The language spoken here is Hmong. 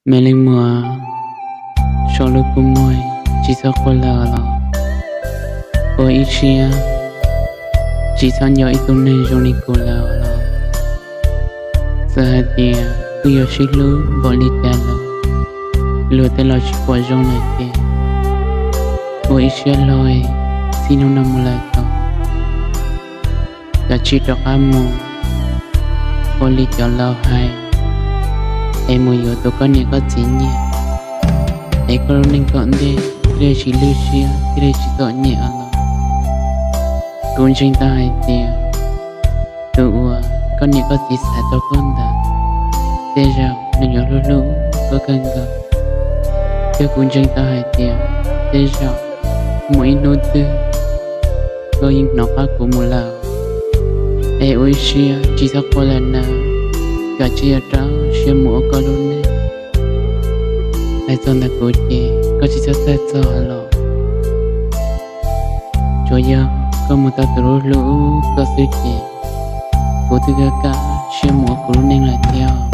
Me leej muam, sau lub kua muag tsis txhob quaj lawm los, ua ib siab tsis txhob nco ib tug neeg zoo li kuv lawm los. Txawm hais tias wb yuav sib hlub npaum li cas los, luag tej laus tsis pom zoo lawm ces ua ib siab hlo, txij hnub no mus lawm tau, koj tsis rov qab mus ua li cov laus hais es mus yuav tus koj niam koj txiv nyiam, es koj lub neej tom ntej thiaj li tsis lwj siab thiaj li tsis txom nyem os los. Kuv ntseeg tau hais tias tus uas koj niam koj txiv xav tau koj ntawd, tej zaum nws yuav hlub hlub koj kawg nkaus. Thiab kuv ntseeg tau hais tias tej zaum muaj ib hnub twg koj yeej hnov qab kuv mus lawm. Es ua ib siab tsis txhob quaj lawm nawb, koj tsis yog rau siab mus ua koj lub neej. Hais txog ntawm kuv ces koj tsis txhob txhawj txog los, tsuas yog koj mus tau tus hlub hlub koj xwb ces kuv twb kam siab mus ua kuv lub neej lawm thiab.